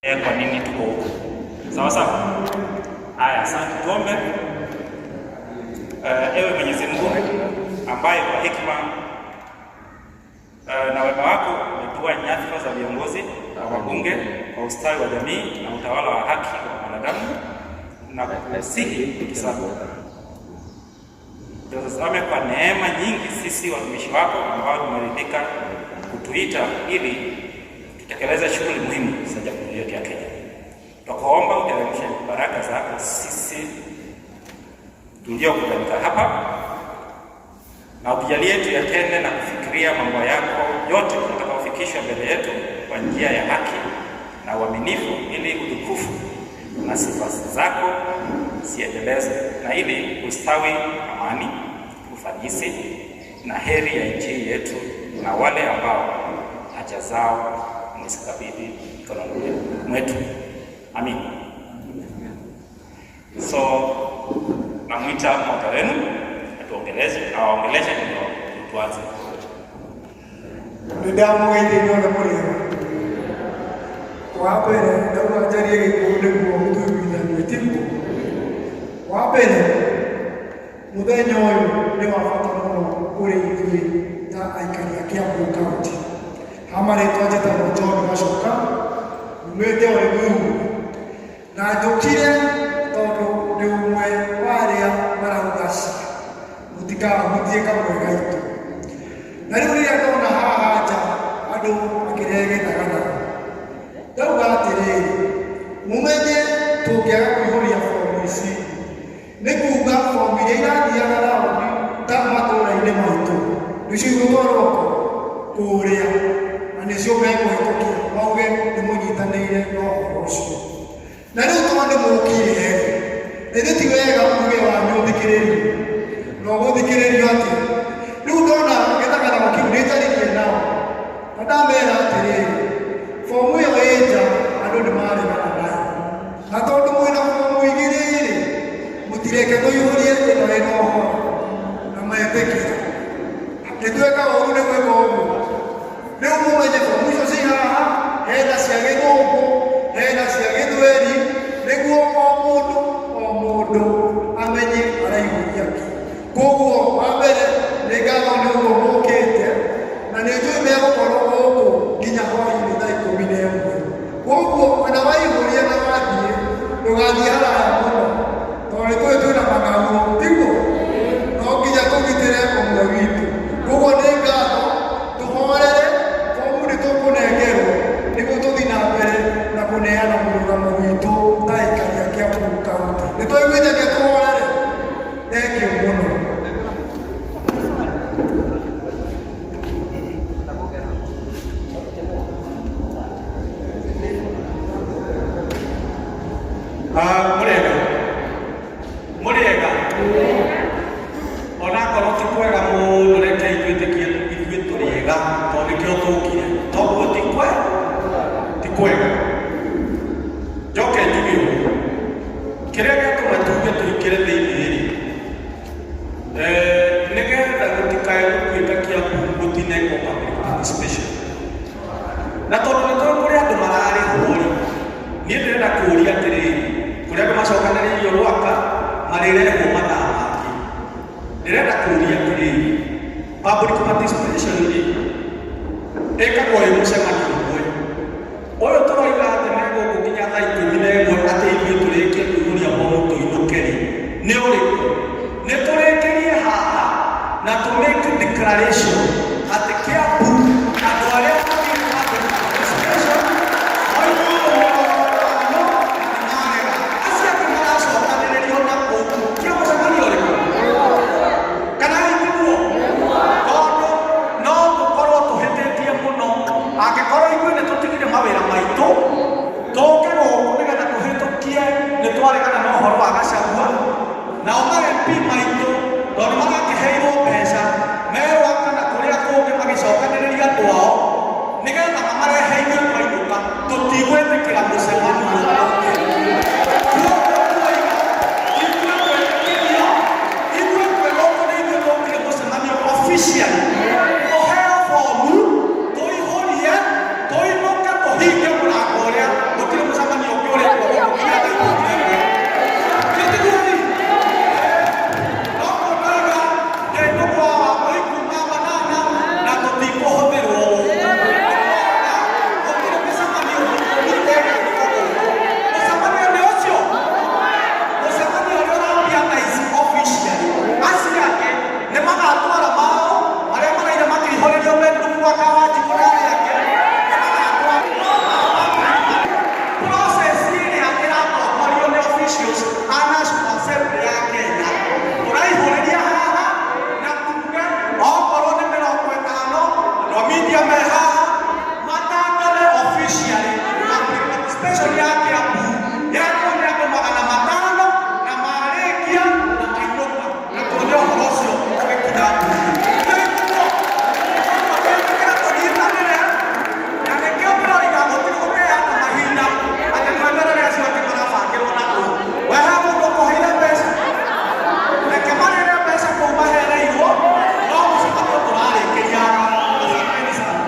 Kwa nini tuko huku? Sawa sawa. Haya, asante. Tuombe. Ewe Mwenyezi Mungu ambaye kwa hekima na wema wako umetua nyadhifa za viongozi na wabunge kwa ustawi wa jamii na utawala wa haki wa wanadamu, na kukusihi tutazame kwa neema nyingi sisi watumishi wako ambao tumeridhika kutuita ili tutekeleze shughuli muhimu za jamhuri yetu ya Kenya. Twakuomba uteremshe baraka zako sisi tuliokutanika hapa na utujalie tuyatende na kufikiria mambo yako yote yatakayofikishwa mbele yetu kwa njia ya haki na uaminifu, ili utukufu na sifa zako ziendeleze na ili ustawi, amani, ufanisi na heri ya nchi yetu na wale ambao haja zao umezikabidhi mikononi mwetu. Amin. So namwita mmoja wenu atuongeleze, awaongeleshe ndio tuanze. Nĩ ndamũgeithia inyuothe mũrĩ ega. Wa mbere ndauga njarie Gĩkũyũ nĩguo tũiguithanie, tiguo? Wa mbere, mũthenya ũyũ nĩ wa bata mũno kũrĩ ithuĩ ta aikari a Kiambu County. Ha marĩtwa njĩtagwo John Gacoka, umĩte o Limuru, na njũkire tondũ ndĩ ũmwe wa arĩa marauga ca mũtikahutie kamwe gaitũ. Na rĩu rĩrĩa ndona haha nja andũ makĩrehe gĩthagathagũ, ndauga atĩrĩrĩ, mũmenye tũngĩaga kũihũria fomu ici nĩ kuga fomu iria irathiaga raũndi ta matũũra-inĩ maitũ nĩcio igũtwarwo kũ kũrĩa, na nĩcio mekũhĩtũkia mauge nĩ mũnyitanĩire na ũhoro ũcio. Na rĩu tondũ nĩ mũkire rĩ, ithuĩ ti wega uge wanyu ũthikĩrĩrio, na ũgũthikĩrĩrio atĩa? Rĩu ndona gĩthagathagũ kĩu nĩ njaririe nao na ndamera atĩrĩrĩ, fomu ĩyo ĩ nja andũ nĩ maregana nayo, na tondũ mwĩna fomu igĩrĩ rĩ, mũtireke tũihũrie ĩno ĩna ũhoro na metĩkĩra. Nĩ tweka ũru nĩ gwĩka ũguo. Rĩu mũmenye fomu icio ci haha, hena cia Gĩthũngũ, hena cia Gĩthweri, nĩguo o mũndũ o mũndũ amenye araihũria kĩ. Koguo wa mbere nĩ ngatho nĩ ũguo mũkĩte, na nĩ njũĩ megũkorwo gũkũ nginya hwaĩ-inĩ thaa 11. Koguo ona waihũria na wathiĩ, ndũgathiĩ haraya mũno, tondũ nĩ tũĩ twĩna mang'aurũ, tiguo? No nginya tũgitĩre ũmwe witũ. Koguo nĩ ngatho, tũhorere, fomu nĩ tũkũnengerwo nĩguo tũthiĩ na mbere na kũneana mũrũgamo witũ ta aikari a Kiambu County. Nĩ twaiguithania tũhorere? Thengiũ mũno. Mũrĩega, mũrĩega. Onakorwo ti kwega mũno, reke itwĩtĩkie ithuĩ tũrĩ ega tondũ nĩkĩo tũkire. Toguo ti kwe ti kwega. Njoke njuge ũũ, kĩrĩa gĩatũma tuge tũingĩre thĩinĩ rĩ, nĩgetha gũtikae gũtuĩka Kiambu gũtinekwo public participation. Na tondũ nĩ tũĩ kũrĩ andũ mararĩhwo rĩ, niĩ ndĩrenda kũũria atĩrĩrĩ, kũrĩ andũ macokanĩrĩirio Rwaka marĩrehwo mathaa mangĩ. Ndĩrenda kũũria atĩrĩrĩ, public participation rĩ, ĩkagwo ĩ mũcemanio ũmwe? Ũyũ tũroiga atĩ me gũkũ nginya thaa 11 atĩ ithuĩ tũrĩkie kũihũria bomu tũinũke rĩ, nĩ ũrĩkũ? Nĩ tũrĩkĩrie haha na tũ make declaration atĩ Kiambu andũ arĩa mathiĩte public participation moima ũhoro no na nĩ marega. Acio angĩ maracokanĩrĩrio na kũu. Kia mũcemanio participation ya Kiambu yakwo nĩ andũ 500 na marĩkia na mainũka na tuone ũhoro ũcio ũgĩkinya mbunge. Twĩtĩkĩra tũnyitanĩre na nĩkĩo ndĩroiga gũtirĩ gũteana mahinda atĩ tweterere acio angĩ marabangĩrwo na kũu. We he mũndũ ũkũheire mbeca, reke marĩre mbeca kũu mahereirwo, no mũcemanio tũrarĩkĩria haha. Asanteni sana.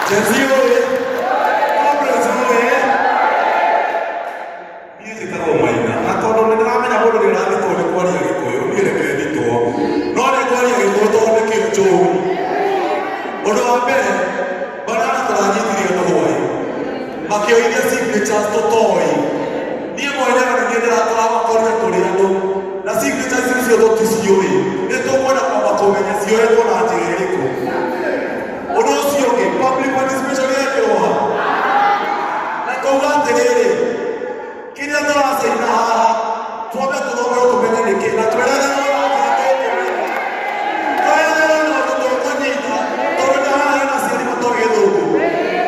Jesse oye! Comrades oye! Niĩ njĩtagwo Maina na tondũ nĩ ndĩramenya mũndũ nĩ ũrathitwo nĩ kwaria Gĩkũyũ, niĩ reke thitwo, no nĩ ngwaria Gĩkũyũ tondũ nĩkĩo njũĩ. Ũndũ wa mbere, banana tũranyitire andũ hwaĩ makĩoithia signatures tũtoĩ. Niĩ mwenyewe nĩ niĩ ndĩratũramakorire tũrĩ andũ na signatures icio tũticiũĩ, nĩ tũkwenda kwamba kũmenya cioetwo na njĩra ĩrĩkũ. Ũndũ ũcio ũngĩ, public participation yekĩrwo ha na tauga atĩrĩrĩ, kĩrĩa tũracaina haha twambe tũthomerwo tũmenye nĩkĩ na tweretherwo na njĩra tũkũmenya, tweretherwo na ũndũ tũkũnyita, tondũ nĩ haha hena aciari matoĩ Gĩthũngũ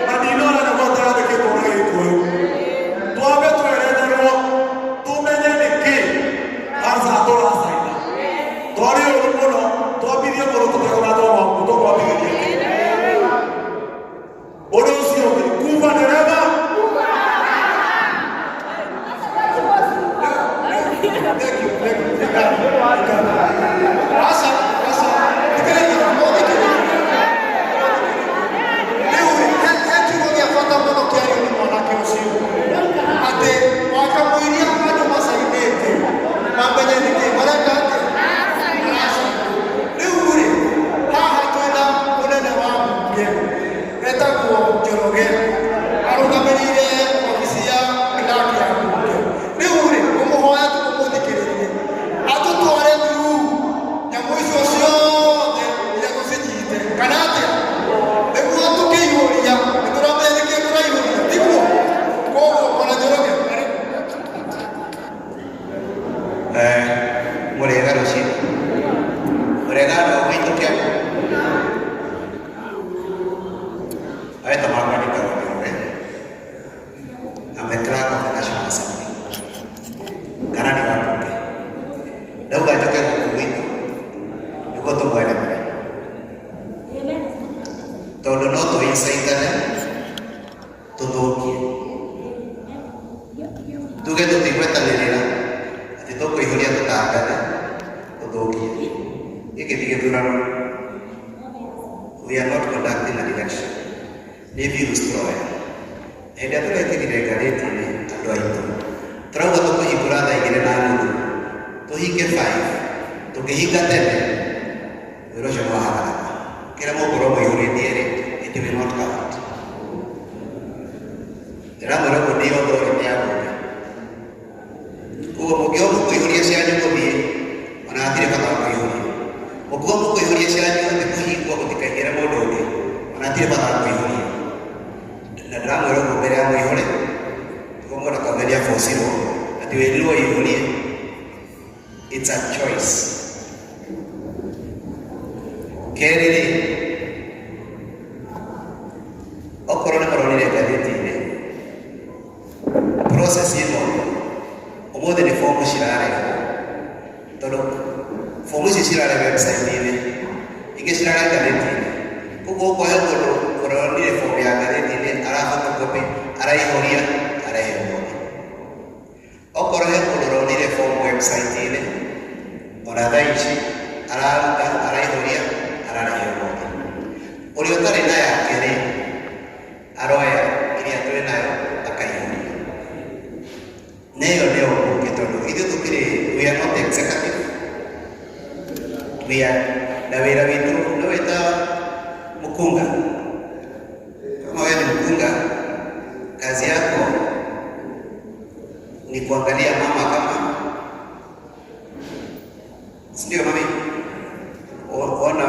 na ndinona nyamũ ĩtayandĩkĩtwo na Gĩkũyũ. Twambe tweretherwo tũmenye nĩkĩ haca tũracaina. Twarĩ ũru mũno twambithie mũndũ tũtekũmenya tũkwambithĩria kĩ. Ũndũ ũcio ũngĩ, kuba ndereba. Thank you, thank you. Aca, aca, thikĩrĩria, mũthikĩrĩrie. Rĩu he kiugo gĩa bata mũno kĩario nĩ mwanake ũcio, atĩ wakamũiria andũ macainĩte mamenye nĩkĩ mareka atĩa maracaina. Rĩu rĩ, haha twĩna mũnene wa mbunge etagwo Njoroge, arũgamĩrĩire obici ya clerk ya mbunge. Rĩu rĩ, ngũmũhoya tu ũmũthikĩrĩrie atũtware through nyamũ icio ciothe nginya tũcinyite, kana atĩa, nĩguo tũkĩihũria nĩ tũramenya nĩkĩ tũraihũria, tiguo? Koguo bwana Njoroge, karibu. Mũrĩega rũcinĩ, mũrĩega andũ a gwitũ Kĩambu. Marĩtwa makwa njĩtagwo Njoroge. I'm the clerk of the National Assembly. Karani wa mbunge. Ndauga njũke gũkũ gwitũ nĩguo tũmwerethere, tondũ no tũincaitane tũthũkie, tuge tũtigwetanĩrĩra atĩ tũkũihũria tũtangathe tũthũkie. Gĩkĩ ti gĩthurano. We are not conducting an election. Nĩ views tũroya. Hĩndĩ ĩrĩa tũrekĩrire ngathĩti-inĩ andũ aitũ, tũrauga tũkũhingũra 2:30, tũhinge 5, tũngĩhinga tene wĩra ũcio nĩ wa haraka. Kĩrĩa mũgũkorwo mũihũrĩtie rĩ, it will not count. Ndĩramwĩra ũguo ndĩ authority ya mbunge. Koguo mũngĩoga mũkũihũria cianyu mũthiĩ, ona hatirĩ bata wa kũihũria. Mũngĩuga mũkũihũria cianyu atĩ kũhingwo gũtikaingĩre mũndũ ũngĩ, ona hatirĩ bata wa kũihũria. Na ndĩramwĩra ũguo mbere ya mũihũre, nĩguo mũndũ akauga nĩabocirwo atĩ wĩrirwo ũihũrie. It's a choice. Kerĩ rĩ, okorwo nĩ mũronire ngathĩti-inĩ, process ĩno ũmũthĩ nĩ fomu cirarehwo, tondũ fomu icio cirarehwo website. website-inĩ, ingĩ cirarĩ ngathĩti-inĩ. Koguo okorwo he mũndũ ũronire fomu ya ngathĩti-inĩ ara photocopy, araihũria, arehe ũmũthĩ. Okorwo he mũndũ ũronire fomu website-inĩ, ona thaa ici araruta, araihũria, ararehe ũmũthĩ. Ũrĩa ũtarĩ na yake rĩ, aroya ĩrĩa twĩ nayo akaihũria. Na ĩyo nĩyo mbunge tondũ ithuĩ tũkĩrĩ, we are not executive. We are, na wĩra witũ nĩ wĩta mũkunga. Kama wewe ni mkunga, kazi yako ni kuangalia mama kama, si ndio mami? Ona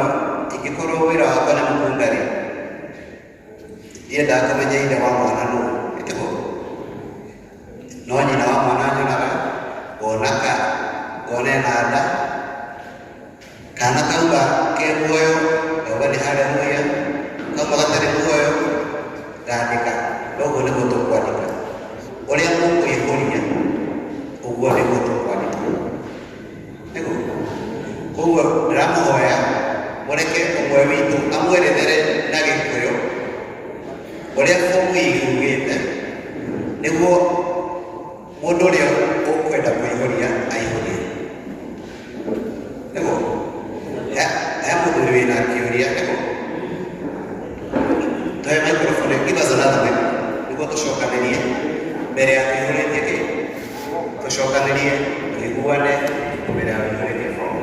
ingĩkorwo wĩra wakwa nĩ mũkunga rĩ, ndiendaga kũmenya ithe wa mwana nũ, ĩtiguo? No nyina wa mwana nyonaga, ngona ka, ngona ena nda, kana kauma ke muoyo, ngauga nĩ haleluya, kauma gatarĩ muoyo, ngandĩka. Noguo nĩguo tũkwandĩka. Ũrĩa mũkũihũria, ũguo nĩguo tũkwandĩka. Nĩguo? Koguo ndĩramũhoya mũreke ũmwe witũ amwerethere na Gĩkũyũ ũrĩa fomu yugĩte, nĩguo mũndũ ũrĩa ũkwenda kũihũria aihũrie. Nĩguo? He mũthuri wĩna kĩũria, nĩguo? Tuhe microphone, give us another mic, nĩguo tũcokanĩrie mbere ya tũihũrĩtie kĩ, tũcokanĩrie tũiguane mbere ya tũihũrĩtie form.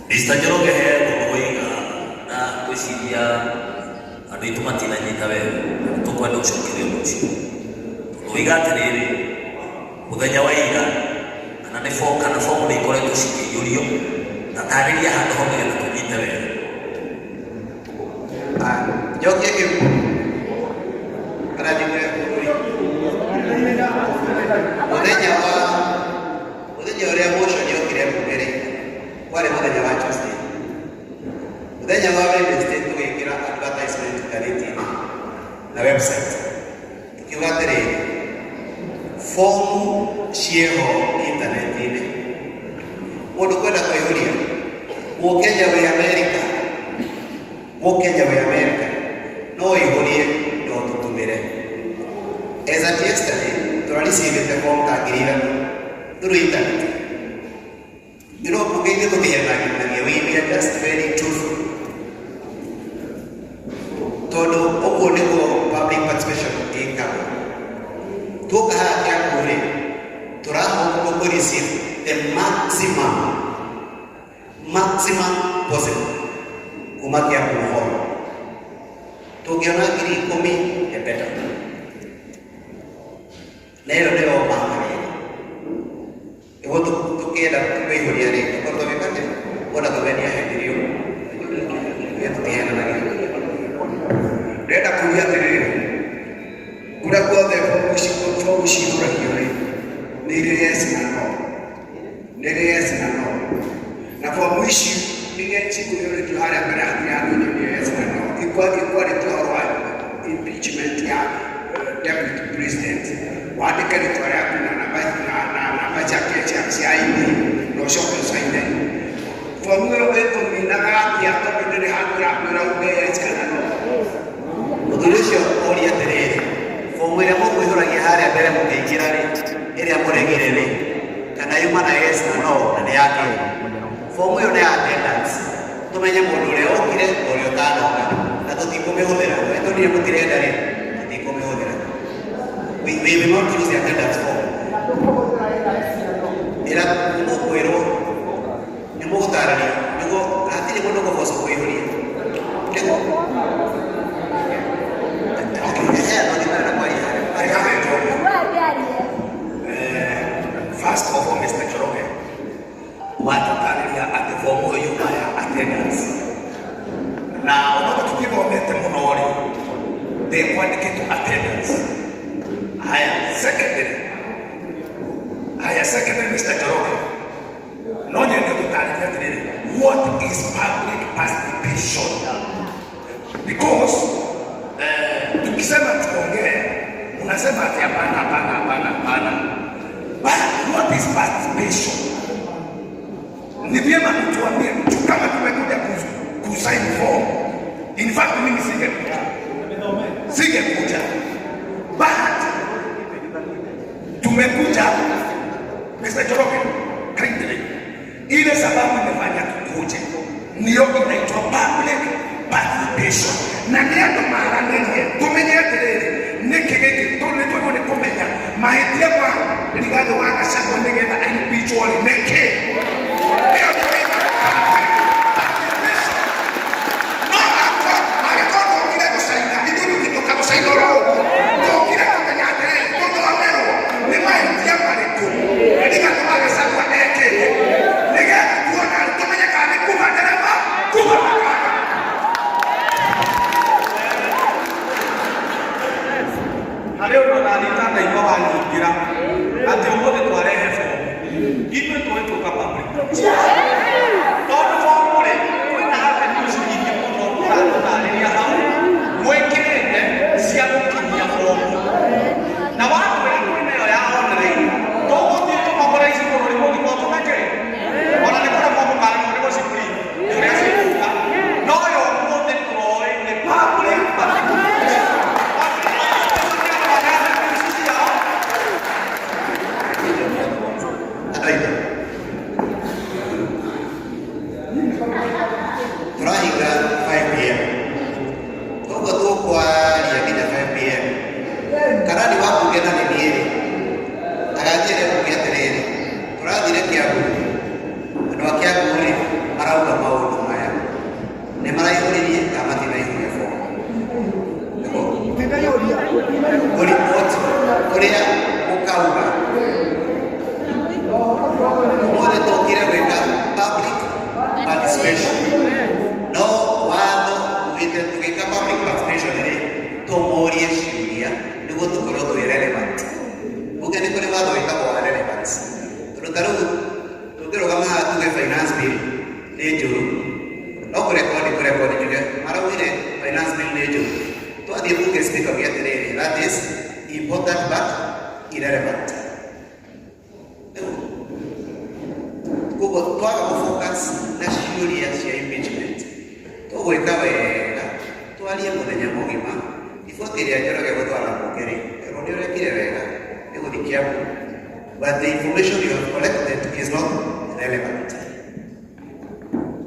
Mr. Njoroge he ũndũ woiga na ngwĩciria andũ aitũ matinanyita wega, na nĩ tũkwenda ũcokere ũndũ ũcio. Tondũ woiga atĩrĩrĩ, mũthenya wa ira kana nĩ kana bomu nĩ ikoretwo cikĩiyũrio, ta tarĩria handũ hau nĩgetha tũnyite wega. Njokie kĩu kana njigue mũthuri. Mũthenya wa mũthenya ũrĩa motion yokire mbunge rĩ, kwarĩ mũthenya wa Tuesday. Mũthenya wa Wednesday tũgĩkĩra advertisement ngathĩti-inĩ na website, tukiuga atĩrĩrĩ, fomu ciĩho intaneti-inĩ, mũndũ kwenda kũihũria, Mũkenya wĩ Amerika, Mũkenya wĩ Amerika no ũihũrie na ũtũtũmĩre. As at yesterday tũrarecivĩte form ta 3,000 through internet. You know, bunge ithuĩ tũtihenanagia, we are just very truthful. Tondũ ũguo nĩguo public participation ĩkagwo. Tuoka haha Kiambu rĩ, tũrahoka kũ receive the maximum possible kuma Kiambu Hall. Tũngĩona 10,000, the better. Na ĩyo nĩyo maharĩrĩ. Nĩguo tũkĩenda kũihũria rĩ, tũkorwo tũgĩka atĩa? Wona Thobe nĩahenirio, ithuĩ tũtihenanagia. Ndĩrenda kũria atĩrĩrĩ, kũrĩa guothe bomu cihũragio rĩ, nĩ irĩ yes na no, nĩ irĩ yes na no, na bomu ici iria cikũihũrĩtio harĩa mbere hatirĩ handũ nyonire yes na no, ikwarĩtio ũhoro wa impeachment ya deputy president, wandĩke rĩtwa rĩaku na namba na namba ciake cia ID na ũcoke ũcaine. Bomu ĩyo ĩkũminaga atĩa tondũ ndĩrĩ handũ ĩrakwĩra uge yes kana no? Mũthuri ũcio oria atĩrĩrĩ, bomu ĩrĩa mũkũihũragia harĩa mbere mũkĩingĩra rĩ, ĩrĩa mũregire rĩ, kana yuma na yes na no, na nĩ ya kĩ? Bomu ĩyo nĩ ya attendance, tũmenye mũndũ ũrĩa ũkire na ũrĩa ũtanoka, na tũtikũmĩhũthĩra. We tondire mũtirenda rĩ, tũtikũmĩhũthĩra. We will not use the attendance form. Ĩra nĩmũkwĩrwo, nĩmũgũtarĩrio, nĩguo hatirĩ mũndũ ũkũbocwo kũihũria. Nĩguo? Okay, ehe, no nĩ marenda kwaria harĩa. First of all, Mr. Njoroge, watũtarĩria atĩ fomu ĩyo yuma ya attendance, na onokorwo tũtithomete mũno rĩ, ndĩkwandĩkĩtwo attendance. Haya, secondary, haya, secondary, Mr. Njoroge, no nyende gũtarĩria atĩrĩrĩ, what is public participation? Because tukisema tuongee, unasema ati hapana, hapana, hapana, hapana. But this participation. Ni vyema mtuambie kama tumekuja kusign form. In fact mimi singekuja, singekuja, but tumekuja. Mr. Njoroge, kindly, ile sababu imefanya tukuje niyo inaitwa public participation, na nĩ andũ maranĩrie tũmenye atĩrĩrĩ, nĩkĩ gĩkĩ tondũ nĩ twagĩrĩirwo nĩ kũmenya mahĩtia ma Rigathĩ wa Gachagua nĩgetha impeachwo rĩ nĩkĩ. Ĩyo nĩyo ĩtagwo public participation. No angĩkorwo tũkire gũcaina, ithuĩ tũtingĩũka gũcaina oro ũguo, tũkire kũmenya atĩrĩrĩ, tũthomerwo nĩ mahĩtia marĩkũ Rigathĩ wa Gachagua ekĩte nĩgetha tuona tũmenye kana nĩ kuga ndereba kuga makanga. Harĩ ũndũ nani ndanaigua wanyingĩra atĩ ũmũthĩ twarehe bomu, ithuĩ tũĩ tũka public, tondũ bomu rĩ kwĩna avenues nyingĩ mũno ũratũtarĩria hau mwĩkĩrĩte cia gũkinyia bomu, na watwĩra kwĩna ĩyo ya online, tũgũthiĩ tũmobilize bũrũri mũgima ũtũmeke, ona nĩ kũremwo mũkaremwo nĩ gũciprint nĩ ũrĩa cigũka, no yo ũmũthĩ tũroĩ nĩ public participation. Public participation nĩ andũ maneane views ciao. Andũ aitũ, tũrahinga 5 p.m., koguo tũkwaria nginya 5 p.m. Karani wa mbunge na nĩ niĩ rĩ aganjĩre mbunge atĩrĩrĩ, tũrathire Kiambu, andũ a Kiambu rĩ marauga maũndũ maya, nĩ maraihũririe kana matinaihũria bomu? Kũripoti ũrĩa mũkauga ũmũthĩ tũkire gwĩka public participation, no watho ugĩte tũgĩka public participation rĩ tũmũrie ciũria nĩguo tũkorwo twĩ relevant. Bunge nĩ kũrĩ watho wĩtagwo wa relevance, tondũ ta rĩu tũngĩrũgama haha tuge finance bill nĩ njũru, no kũrekondi kũrekondi njuge maraugire finance bill nĩ njũru, twathiĩ bunge speaker auge atĩrĩrĩ, "That is important but irrelevant." Rĩu koguo twaga gũfocus na ciũria cia impeachment, tũgwĩka wega twarie mũthenya mũgima. Riboti ĩrĩa Njoroge gũtwara mbunge rĩ, erwo nĩ ũrekire wega nĩ gũthiĩ Kiambu, but the information you have collected is not relevant.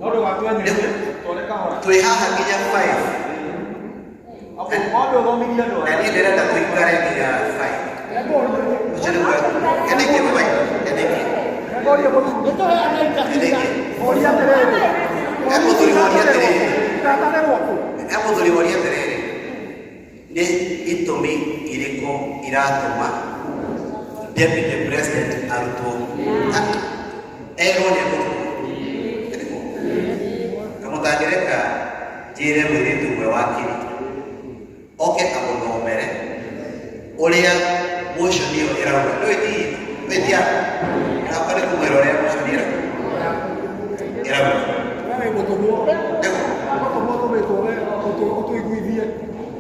No ndũgatwenyere tore kahora. Twĩ haha nginya 5. Wambe ũthomithie andũ. Na niĩ ndĩrenda tũikare nginya 5. Ũcio nĩguo kendekie baba, kendekie. Kendekie. He mũthuri woria atĩrĩrĩ, he mũthuri woria atĩrĩrĩ, nĩ itũmi irĩkũ iratũma deputy president arutwo? Erwo nĩ ekũrutwo. Kamũtangĩreka njĩre mũirĩtu ũmwe wakiri oke amũthomere ũrĩa motion ĩyo ĩrauga. Ndũĩ ti wĩtia ĩrauga, nĩ kũmwĩra ũrĩa motion ĩrauga ĩrauga.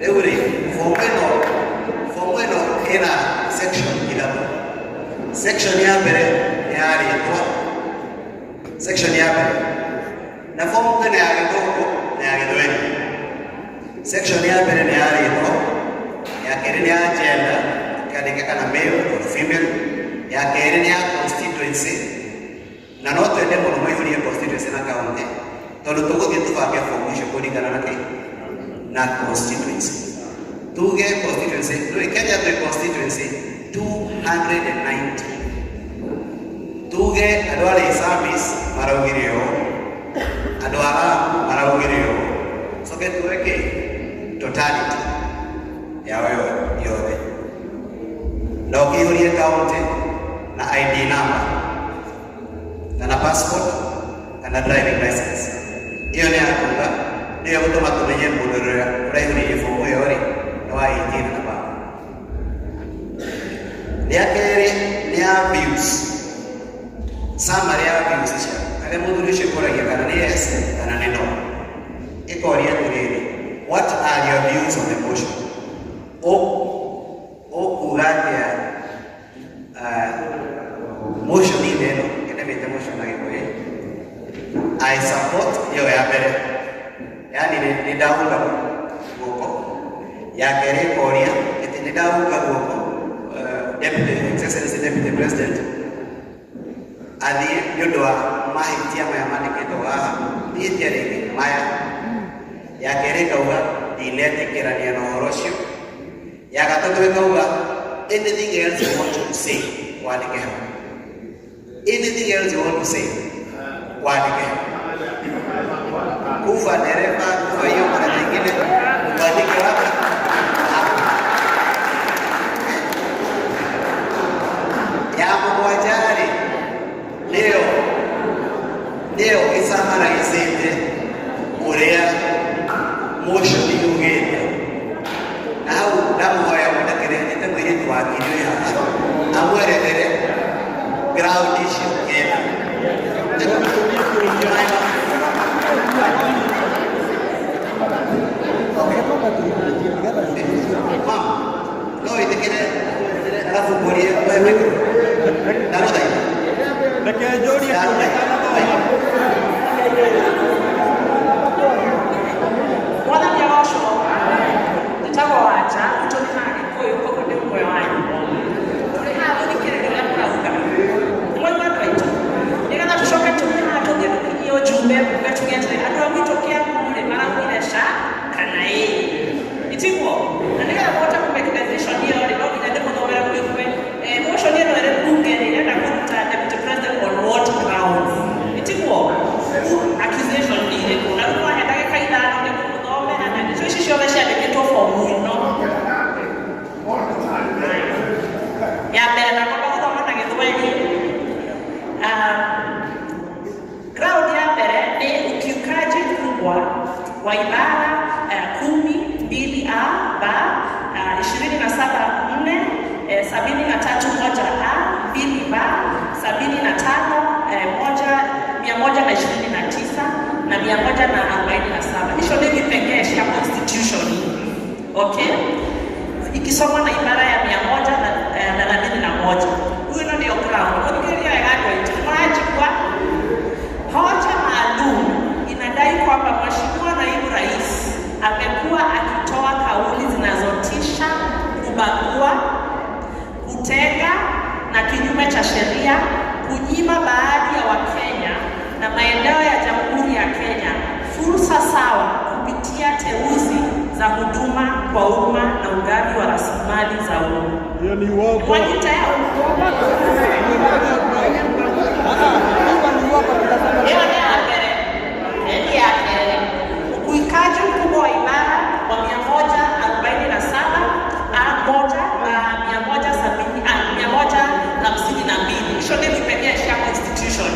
Rĩu rĩ, fomu ĩno ĩna section ithatũ. Section ya mbere nĩ ya rĩtwa, section ya mbere, na fomu kwĩna ya Gĩthũngũ na ya Gĩthweri. Section ya mbere nĩ ya rĩtwa, ya kerĩ nĩ ya gender, ũkĩandĩka kana male or female, ya kerĩ nĩ ya constituency, na no twende mũno mũihũrie constituency na county, tondũ tũgũthiĩ tũbange fomu icio kũringana na kĩ na constituency. Tuge constituency, ndũĩ Kenya twĩ constituency 290. Tuge andũ a Laisamis maraugire ũũ, andũ a Lamu maraugire ũũ, coke tuwe kĩ totality yao yothe, na ũkĩihũrie county na ID number kana passport kana driving license. Ĩyo nĩ ya kuga nĩyo gũtũma tũmenye mũndũ ũrĩa ũraihũririe fomu ĩyo rĩ nĩ wa 18 na above. Rĩa kerĩ nĩ ya views, summary ya views ciaku, harĩa mũthuri ũcio ũkoragia kana nĩ yes kana nĩ no. Ĩkoria atĩrĩrĩ, "What are your views on the motion?" Ũkuga atĩa? Motion ĩno ĩnemĩte motion na Gĩkũyũ. I support ĩyo ya mbere, yani nĩ ndaunga guoko. Ya kerĩ ĩkoria atĩ nĩ ndaunga guoko Deputy Excellency Deputy President athiĩ nĩ ũndũ wa mahĩtia maya mandĩkĩtwo haha, ti ihĩtia rĩngĩ maya. Ya kerĩ ĩkauga ndinetĩkĩrania na ũhoro ũcio. Ya gatatũ ĩkauga anything else you want to say wandĩke hau. Anything else you want to say wandĩke hau. Kufa dereva, kufa hiyo mara nyingine uandike wapi? Hapo. Ya mũgwanja rĩ, nĩyo ĩcamaraicĩte ũrĩa motion yugĩte. Na hau ndamũhoya mũndekere nyĩte mũirĩtu wa ngiri wĩ haha amwerethere ground icio kenda. Mam, no wĩtĩkĩre arabu ngũrie we microphone. Ndagũthaitha. Reke njũrie kĩũria. Mwathani agocwo. Njĩtagwo Wanja, gwitũ nĩ haha Gĩkũyũ, koguo ndĩ ũmwe wanyu. Tũrĩ haha gũthikĩrĩria ũrĩa mũrauga. Nĩmwaigua andũ aitũ? Nĩgetha tũcoke tume haha tũthiĩ tũkinyie ũjumbe mbunge tuge atĩrĩ, andũ a gwitũ Kĩambu rĩ maraugire ca kana ĩĩ. Itiguo? Na nĩgetha mũhote kũ make decision ĩyo rĩ, no nginya ndĩmũthomere mũigue. Motion ĩno ĩrĩ mbunge rĩ, ĩrenda kũruta Deputy President on what grounds? Itiguo? Accusation nĩ irĩkũ? Na rĩu mwahe ndagĩka 5 nĩguo mũthome na nĩcio ici ciothe ciandĩkĩtwo fomu ĩno. Ya mbere na kwamba gũthoma na Gĩthweri. Ground ya mbere ni ukiukaji mkubwa wa ibara 10(2) a b 27(4), 73(1) a 2 b 75 1 129 na 147. Icio nĩ vipengee cia constitution. Okay? Ikisomwa na ibara ya 181. Huyo ino ndio ground. Mũthikĩrĩria wega andũ aitũ. Nĩmũranjigua? Hoja maalum inadai kwamba Mheshimiwa Naibu Rais amekuwa akitoa kauli zinazotisha kubagua, kutenga na kinyume cha sheria, kunyima baadhi ya Wakenya na maeneo ya Jamhuri ya Kenya fursa sawa kupitia teuzi za huduma kwa umma na ugavi wa rasilimali za umma. Hiyo ni uongo. Mwanyita yao. Hiyo ni ya mbere. Ni ya kerĩ. Ukiukaji mkubwa wa ibara wa 147 a 1 170 a 152. Icio nĩ vipengee cia constitution.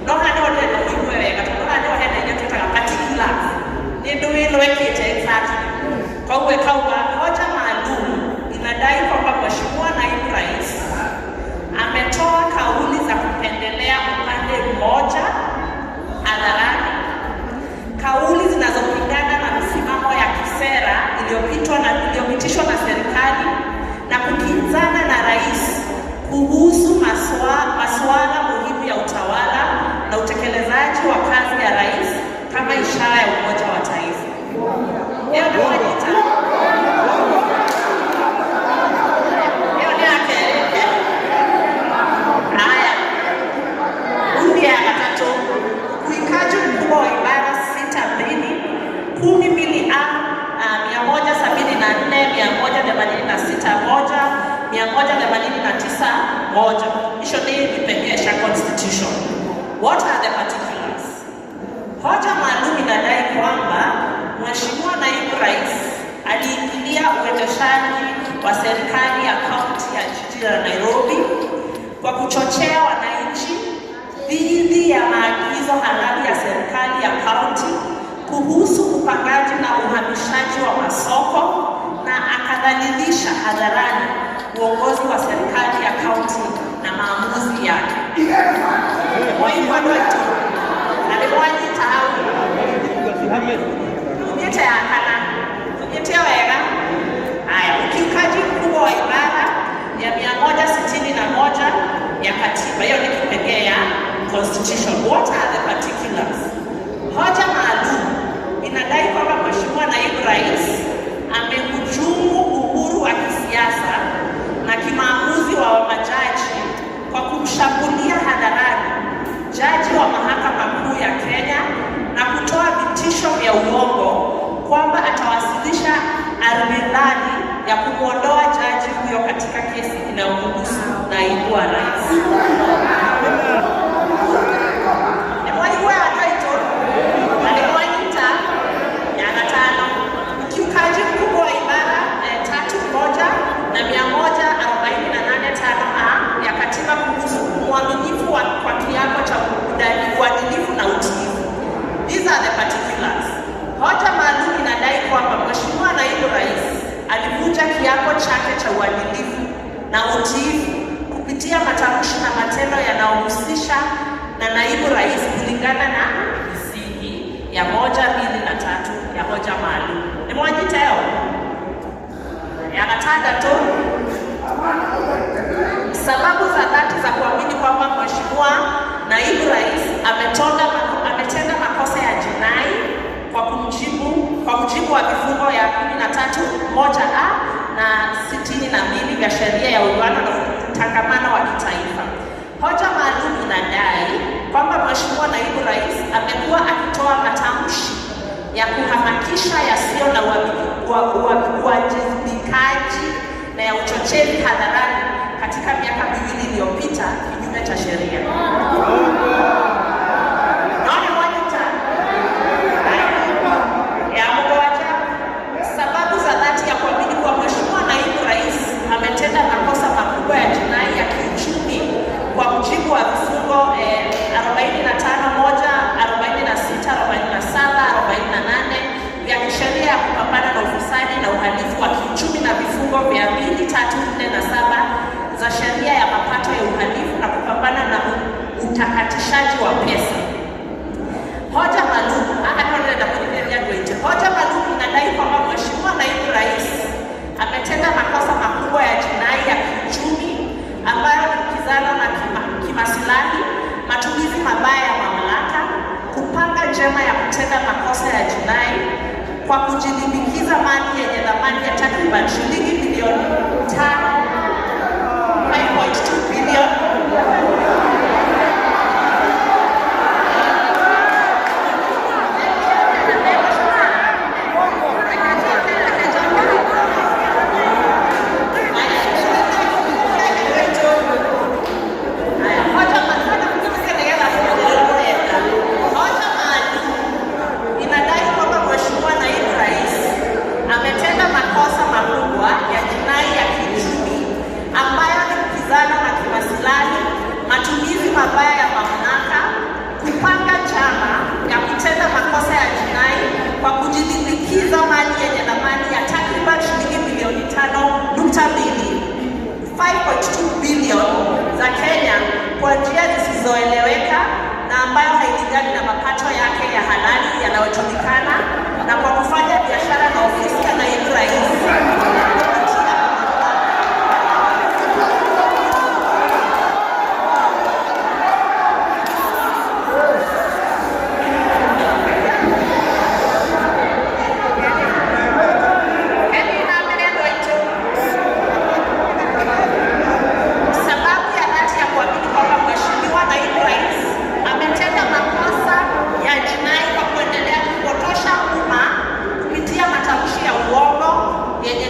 No haha nĩho ndĩrenda mũigue wega tondũ haha nĩho hena iria twĩtaga particulars. Nĩ ndũ ĩno ĩkĩte exactly. Koguo ĩkauga hoja maalum inadai kwamba Mheshimiwa Naibu Rais ametoa kauli za kupendelea upande mmoja hadharani, kauli zinazopingana na misimamo ya kisera iliyopitishwa na serikali na kukinzana na rais kuhusu masuala muhimu ya utawala na utekelezaji wa kazi ya rais kama ishara ya umoja wa taifa. Hiyo ndio wajita. Hiyo ni ya kerĩ. Haya. Rudi ya gatatũ. Ukiukaji mkubwa wa ibara 6(2), 10(2) a, 174, 186 1, 189 1. Icio nĩ vipengee cia constitution. What are the particulars? Hoja maalum inadai kwamba Mheshimiwa Naibu Rais aliingilia uendeshaji wa serikali ya kaunti ya jiji la Nairobi kwa kuchochea wananchi dhidi ya maagizo halali ya serikali ya kaunti kuhusu upangaji na uhamishaji wa masoko na akadhalilisha hadharani uongozi wa serikali ya kaunti na maamuzi yake. Mwaigua andũ aitũ? Na nĩ mwanyita hau? Thiĩte ya kana. Thiĩte wega. Haya, ukiukaji mkubwa wa ibara ya 161 ya katiba. Hiyo ni Constitution. What are the particulars? Hoja maalum inadai kwamba Mheshimiwa Naibu Rais amehujumu uhuru wa kisiasa na kimaamuzi wa majaji kwa kumshambulia hadharani jaji wa Mahakama Kuu ya Kenya na kutoa vitisho vya uongo kwamba atawasilisha ardhani ya kumwondoa jaji huyo katika kesi inayomhusu naibu wa rais. Nimwaigua akaito na nimwanyita ya gatano, ukiukaji mkubwa wa ibara 3(1) na 148(5) a ya katiba kuhusu uaminifu kwa kiapo cha uadilifu na utiifu. These are the particulars. Hoja maalum inadai kwamba Mheshimiwa Naibu Rais alivunja kiapo chake cha uadilifu na utiifu kupitia matamshi na matendo yanayohusisha na naibu rais kulingana na misingi ya 1, 2 na 3 ya hoja maalum. Nimwanyita yao ya gatandatu, sababu za dhati za kuamini kwamba Mheshimiwa Naibu Rais ametenda makosa ya jinai kwa mujibu wa vifungo ya 13(1) a na 62 vya sheria ya uwiano na utangamano wa kitaifa. Hoja maalum inadai kwamba Mheshimiwa Naibu Rais amekuwa akitoa matamshi ya kuhamakisha yasiyo na uwajibikaji na ya uchochezi hadharani katika miaka 2 iliyopita kinyume cha sheria. Naona mwanyita ya mgoja sababu za dhati ya kuamini kuwa Mheshimiwa Naibu Rais ametenda makosa makubwa ya jinai ya kiuchumi kwa mujibu wa vifungo 45(1), 46, 47, 48 vya kisheria ya kupambana na ufisadi na uhalifu wa kiuchumi na vifungo vya 2, 3, 4 na 7 za sheria ya mapato ya uhalifu na kupambana na utakatishaji wa pesa. Hoja maalum hoja maalum inadai kwamba Mheshimiwa Naibu Rais ametenda makosa makubwa ya jinai ya kiuchumi ambayo ni kizano na kimasilahi, matumizi mabaya ya mamlaka, kupanga njema ya kutenda makosa ya jinai kwa kujilimbikiza mali yenye thamani ya takriban shilingi bilioni 5.2 bilioni. Hoja maalum inadai kwamba Mheshimiwa Naibu Rais ametenda makosa makubwa ya jinai ya kiuchumi ambayo ni kizano na kimasilahi, matumizi mabaya ya mamlaka, kupanga njama ya kutenda makosa ya jinai kwa kujilimbikiza mali yenye thamani ya takriban shilingi bilioni 5.2 5.2 bilioni za Kenya kwa njia zisizoeleweka na ambayo hailingani na mapato yake ya halali yanayojulikana na kwa kufanya biashara na ofisi ya naibu rais kupitia Sababu ya dhati ya kuamini kwamba Mheshimiwa Naibu Rais ametenda makosa ya jinai kwa kuendelea kupotosha umma kupitia matamshi ya uongo yenye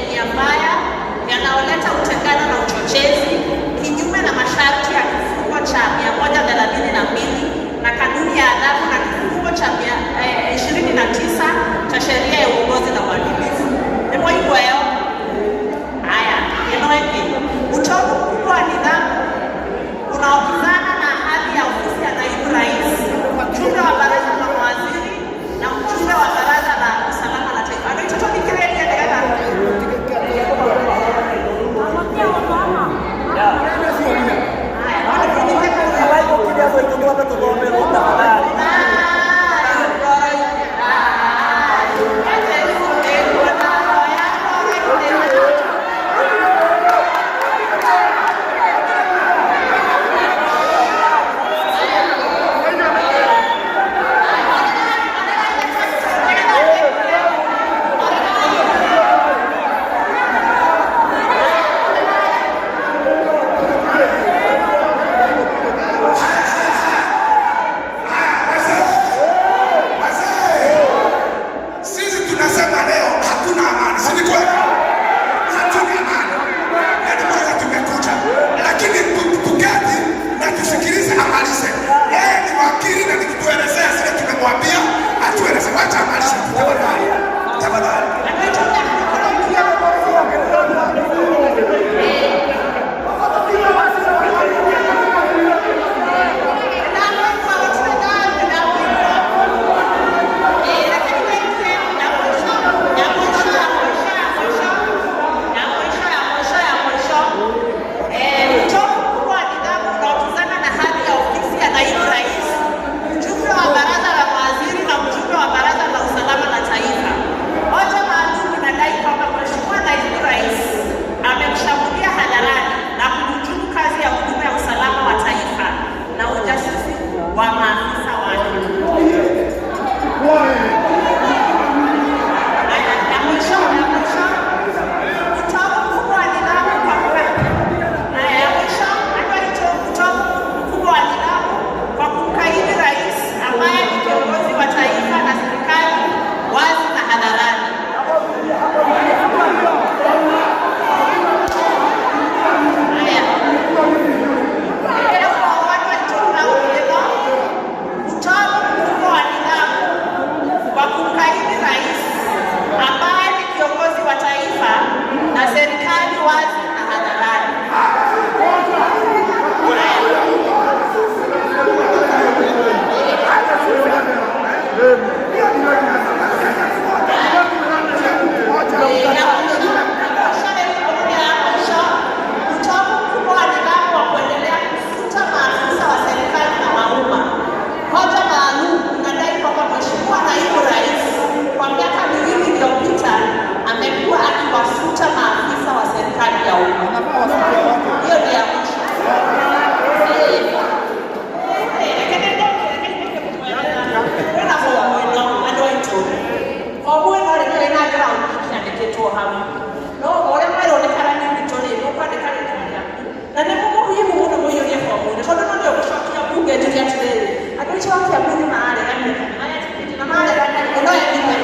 Njuge atĩrĩrĩ, andũ acio a Kiambu nĩ mareganire, nĩ maretĩkĩtie na mareganire no ethime.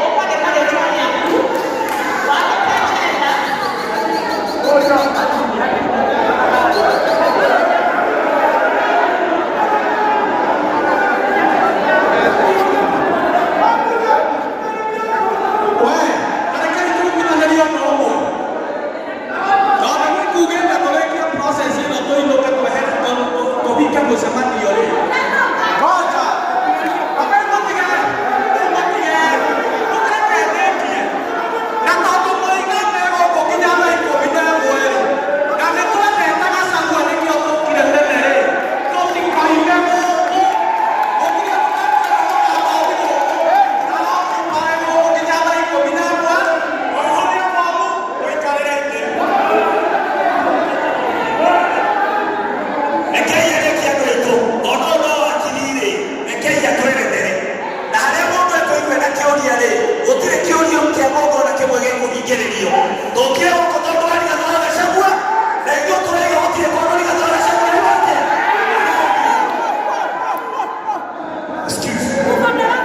Ũkwandĩka rĩtwa rĩaku, wandĩke gender. We, rekei tũiguithanĩrie ũndũ ũmwe. Tondũ nĩ kuugĩte tũrĩkie process ĩno tũinũke twehere tũhinge mũcemanio rĩ. Ngoja. Ambe mũtige, rĩu mũtige, mũtireke ndĩkie. Na tondũ moiga megũkũ nginya thaa 11 rĩ, na nĩ twendete Gachagua nĩkĩo tũkire tene rĩ, tũtikoime gũkũ. Gũtirĩ mũndũ gũkũ. Na occupy gũkũ nginya thaa 11, ũihũrie bomu, ũikarĩre itĩ. Rekei arĩkie andũ aitũ tondũ no wakiri-rĩ, rekei atwerethere na harĩa mũndũ ekũigua na kĩũria rĩ, gũtirĩ kĩũrio kĩa mũndũ ona kĩmwe gĩkũhingĩrĩrio. Tũkire gũkũ tondũ wa Rigathĩ wa Gachagua na ithuĩ tũraiga gũtirĩ kũndũ Rigathĩ wa Gachagua nĩ wake. Excuse.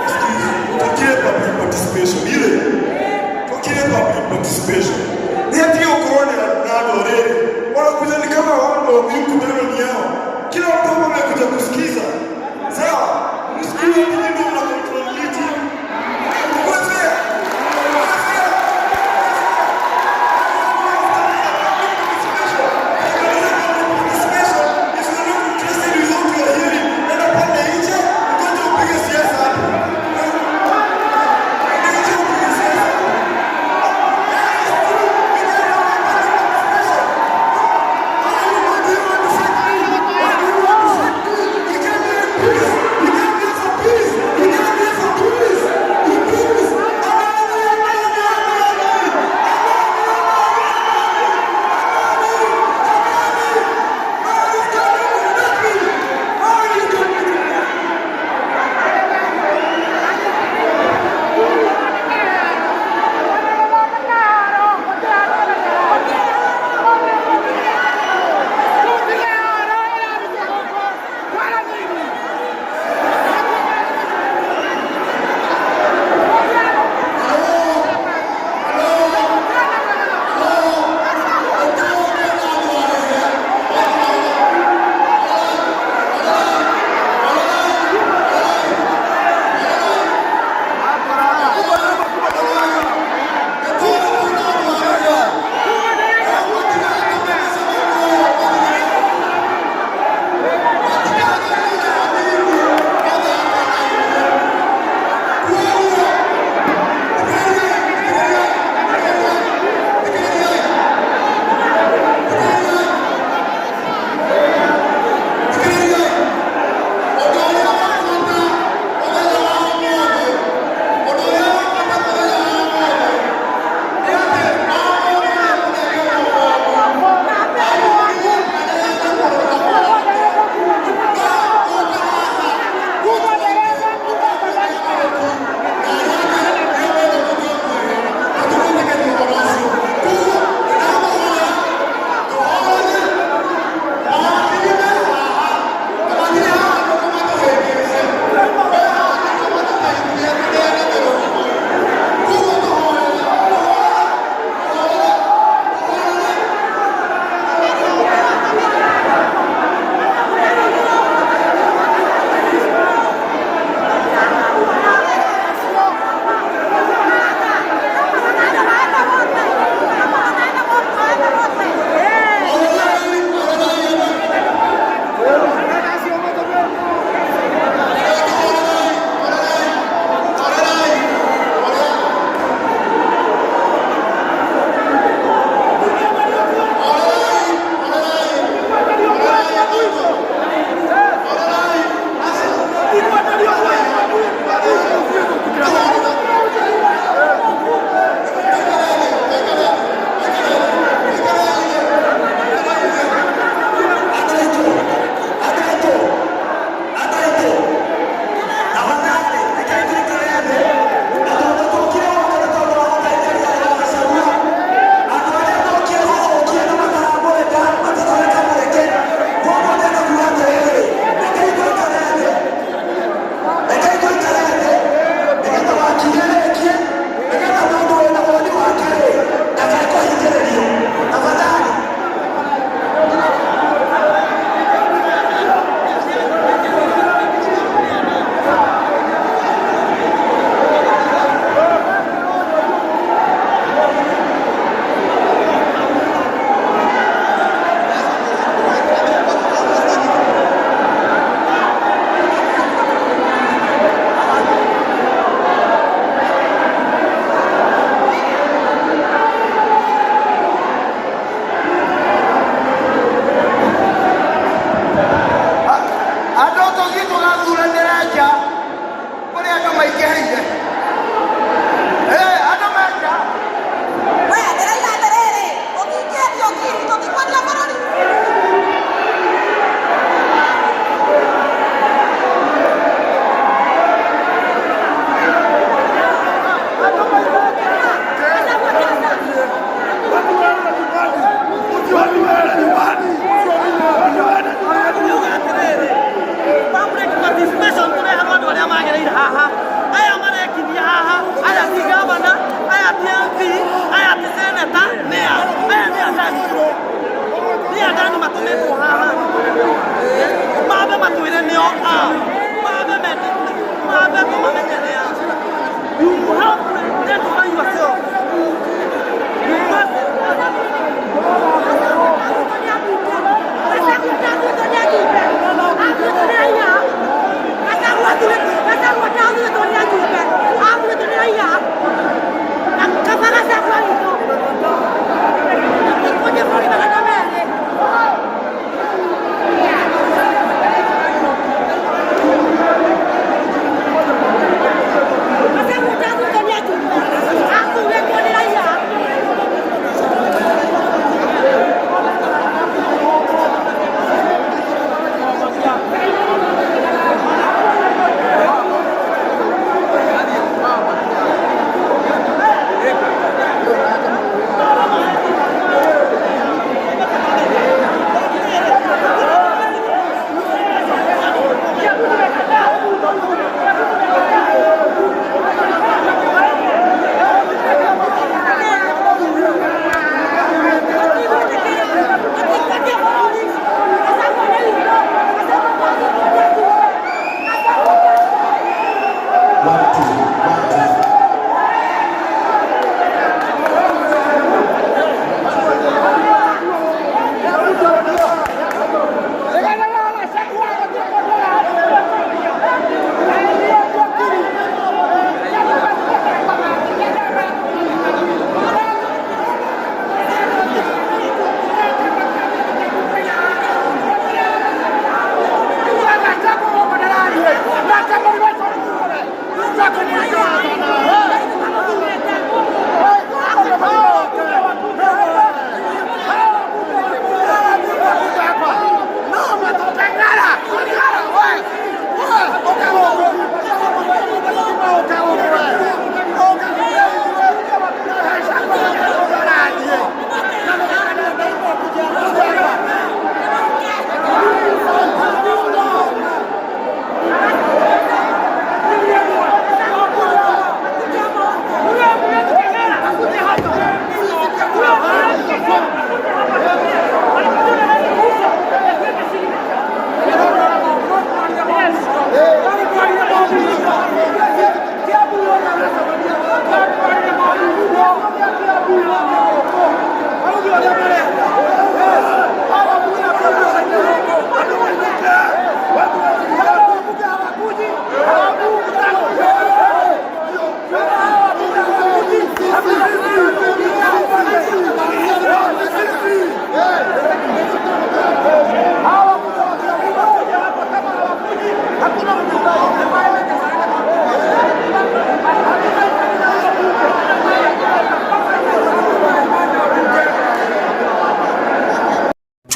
Excuse. Tukire public participation ile. Tukire public participation. Ni ati gũkorwo na andũ rĩrĩ. Wanakuja ni kama wao ndio mkutano ni yao. Kila mtu hapa amekuja kusikiza. Sawa? Msikize nyinyi ndio mna control meeting. Tuko fair. Tuko fair. If you're not interested in what you are hearing, enda pande nje, ukoje upige siasa hapo. Enda nje upige siasa hapo. Why do you want to fight me? Why do you want to fight me? You came here in peace. You came here for peace.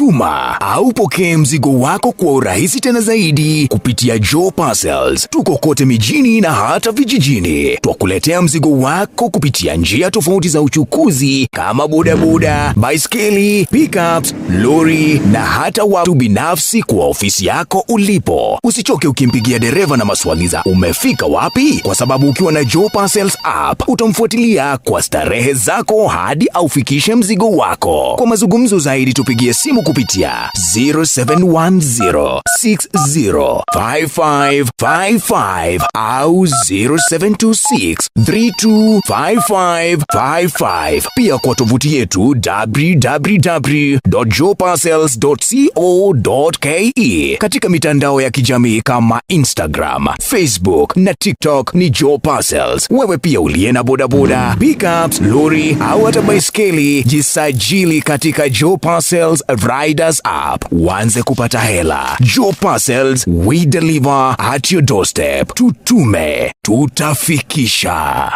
Tuma au pokee mzigo wako kwa urahisi tena zaidi kupitia Joe Parcels. Tuko kote mijini na hata vijijini. Twakuletea mzigo wako kupitia njia tofauti za uchukuzi kama bodaboda, baiskeli, pickups, lori na hata watu binafsi kwa ofisi yako ulipo. Usichoke ukimpigia dereva na maswali za umefika wapi, kwa sababu ukiwa na Joe Parcels app utamfuatilia kwa starehe zako hadi aufikishe mzigo wako. Kwa mazungumzo zaidi tupigie simu kupitia 0710605555 au 0726325555, pia kwa tovuti yetu www.joeparcels.co.ke. Katika mitandao ya kijamii kama Instagram, Facebook na TikTok ni Joe Parcels. Wewe pia uliye na bodaboda, pickups, lori au hata baiskeli, jisajili katika Joe Parcels Riders app uanze kupata hela. Joe Parcels, we deliver at your doorstep. Tutume, tutafikisha.